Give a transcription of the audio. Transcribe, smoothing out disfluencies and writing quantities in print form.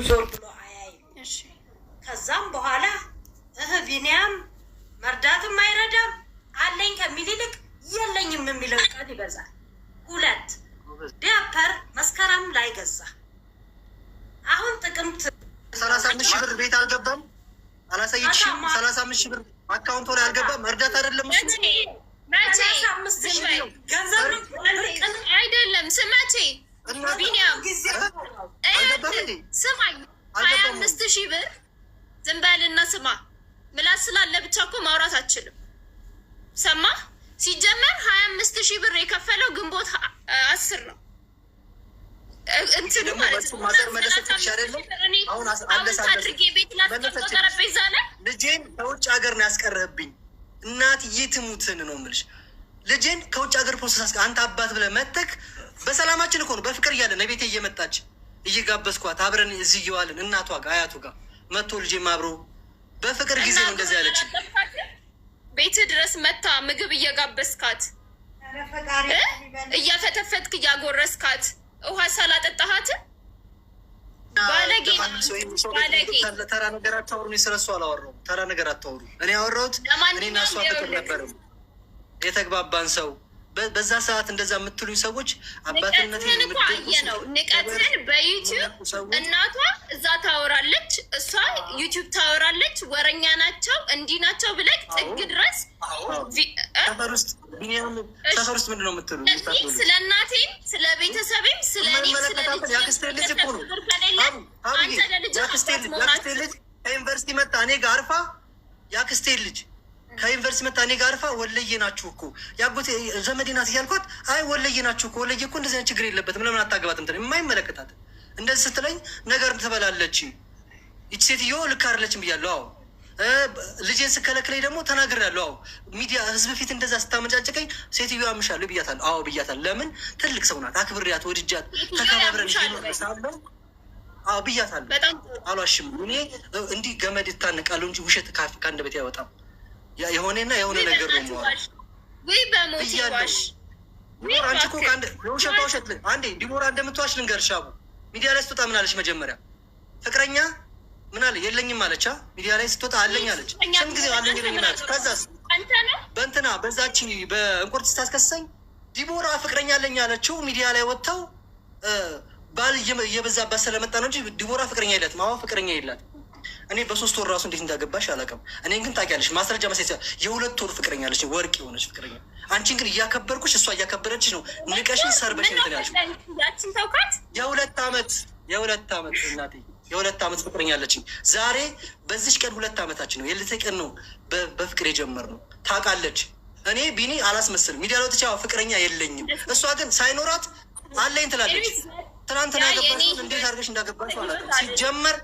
ዞር ብሎ አያይም። ከዛም በኋላ ቢኒያም መርዳትም አይረዳም አለኝ ከሚል ይልቅ የለኝም የሚለው ቃል ይበዛል። 2 ዲያፐር መስከረም ላይ ገዛ። አሁን ጥቅምት። 35,000 ብር ቤት አልገባም። አላሳየችሽም? 35,000 ብር አካውንቶ ላይ አልገባም። እርዳታ አይደለም እሱ። መቼ? 35,000 ገንዘብ ነው ብርቅ ነው። አይደለም፣ ስመቼ ቢኒያም አልገባም እንዴ? ስማኝ፣ 25,000 ብር፣ ዝም በልና ስማ። ምላስ ስላለ ብቻ እኮ ማውራት አትችልም። ሰማ፣ ሲጀመር 25,000 ብር የከፈለው ግንቦት 10 ነው እንትኑ ማለት ነው። ማዘር መለሰችልሽ አይደለም? አሁን ሐውልት አድርጌ ቤት ላስቀምጠው ጠረጴዛ ላይ። ልጄን ከውጭ ሀገር ነው ያስቀረህብኝ። እናትዬ ትሙትን ነው የምልሽ። ልጄን ከውጭ ሀገር process አንተ አባት ብለህ መተክ በሰላማችን እኮ ነው፣ በፍቅር እያለን ቤቴ እየመጣች እየጋበዝኳት አብረን እዚህ እየዋልን እናቷ ጋር አያቱ ጋር መጥቶ ልጄም አብሮ በፍቅር ጊዜ ነው እንደዚህ ያለች። ቤት ድረስ መታ ምግብ እየጋበዝካት፣ እያፈተፈትክ እያጎረስካት ውሃ ሳላጠጣሃት፣ ባለጌ ባለጌ። ተራ ነገር አታወሩ። እኔ ስለሱ አላወራሁም። ተራ ነገር አታወሩ። እኔ ያወራሁት እኔና እሷ ፍቅር ነበር የተግባባን ሰው። በዛ ሰዓት እንደዛ የምትሉኝ ሰዎች አባትነት ንቀትህን እኮ አየነው። ንቀትህን በዩቲዩብ እናቷ እዛ ታወራለች፣ እሷ ዩቲዩብ ታወራለች። ወረኛ ናቸው እንዲህ ናቸው ብለህ ጥግ ድረስ። ሰፈር ውስጥ ቢኒያም፣ ሰፈር ውስጥ ምንድን ነው የምትሉ? ስለ እናቴም ስለ ቤተሰቤም ስለ እኔም ስለ የአክስቴ ልጅ እኮ ነው። አንተ ለልጅ የአክስቴ ልጅ ከዩኒቨርሲቲ መጣ እኔ ጋር አርፋ፣ የአክስቴ ልጅ ከዩኒቨርሲቲ መጣ እኔ ጋር አርፋ፣ ወለየ ናችሁ እኮ፣ ያጎቴ ዘመዴ ናት እያልኳት፣ አይ ወለየ ናችሁ እኮ፣ ወለየ እኮ እንደዚህ አይነት ችግር የለበትም፣ ለምን አታገባትም? ትለኝ የማይመለከታት እንደዚህ ስትለኝ ነገር ትበላለች። ይቺ ሴትዮ ልክ አይደለችም ብያለሁ። አዎ፣ ልጄን ስከለክለኝ ደግሞ ተናግሬያለሁ። አዎ፣ ሚዲያ ህዝብ ፊት እንደዛ ስታመጫጭቀኝ ሴትዮ አምሻለሁ ብያታለሁ። አዎ ብያታለሁ። ለምን፣ ትልቅ ሰው ናት፣ አክብሬያት ወድጃት ተከባብረን ሳለው አዎ ብያታለሁ። አልዋሽም። እኔ እንዲህ ገመድ ይታነቃለሁ እንጂ ውሸት ከአንደበቴ አይወጣም። የሆነና የሆነ ነገር ነው የማወራው። ብያለሁ። አንቺ እኮ የውሸቷ ውሸት። አንዴ ዲቦራ እንደምትዋሽ ልንገርሽ። አቡ ሚዲያ ላይ ስትወጣ ምን አለች? መጀመሪያ ፍቅረኛ ምን አለ፣ የለኝም አለች። ሚዲያ ላይ ስትወጣ አለኝ አለች። ስንት ጊዜ አለኝ የለኝም አለች። ከዛስ በእንትና በዛች በእንቁርት ስታስከሰኝ ዲቦራ ፍቅረኛ አለኝ አለችው። ሚዲያ ላይ ወጥተው ባል እየበዛባት ስለመጣ ነው እንጂ ዲቦራ ፍቅረኛ የላትም። አዎ ፍቅረኛ የላትም። እኔ በ3 ወር ራሱ እንዴት እንዳገባሽ አላውቅም። እኔን ግን ታውቂያለሽ፣ ማስረጃ መሳይ የ2 ወር ፍቅረኛ አለች፣ ወርቅ የሆነች ፍቅረኛ። አንቺን ግን እያከበርኩሽ እሷ እያከበረችሽ ነው። ንቀሽን ሰርበሽ እንትን ያልሽው የ2 ዓመት፣ የ2 ዓመት እናቴ፣ የ2 ዓመት ፍቅረኛ አለችኝ። ዛሬ በዚች ቀን 2 ዓመታችን ነው። የልተ ቀን ነው በፍቅር የጀመርነው። ታውቃለች። እኔ ቢኒ አላስመስልም። ሚዲያ ላይ ወጥቼ ፍቅረኛ የለኝም። እሷ ግን ሳይኖራት አለኝ ትላለች። ትናንትና ያገባሽ እንዴት አድርገሽ እንዳገባሽ አላውቅም። ሲጀመር